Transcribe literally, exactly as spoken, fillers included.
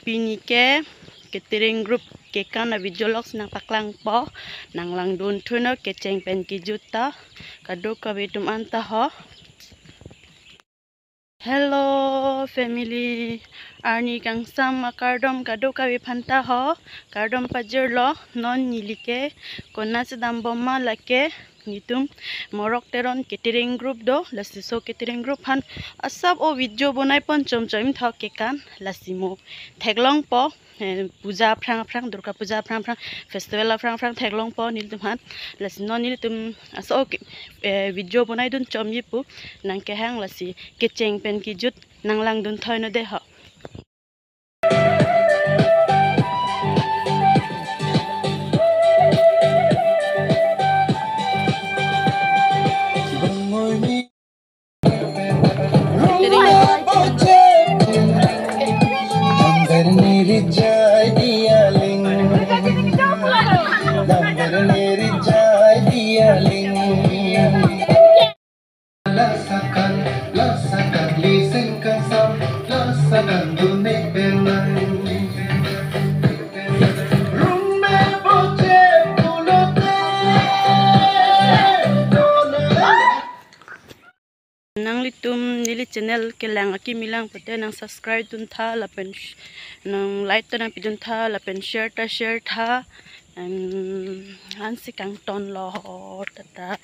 Pini ke catering group kekan a-video logs nangpaklangpo, nanglangdun thunon kecheng pen kejut ta, kadokave atum anta ho. Hello family, arni kangsam akardom kadokave aphanta ho, kardom pajirlo. Non neli ke konatsi dambom ma lake, nelitum Morok Teron catering group do, lasi laso catering group aphan asap o video bonaipon chomchom tho kekan, lasi mo theklongpo, eh, puja aphrang aphrang, Durga Puja aphrang aphrang, festival aphrang aphrang theklongpo nelitum aphan, lasi non nelitum laso o ke, eh, video bonaidun chomji pu nangkehang, lasi kecheng pen kejut nanglangdun thunon dei ho. Lasakan, lasakan, listen kangsam, lasakan dunek benang. Rung me boche pulote, pulote. Nanglitum neli channel kelang akimi lang pute nang subscribe duntha lapen sh-, nang like ta nangpiduntha lapen share ta share tha. Em, ansi kangtonlo ho, tata.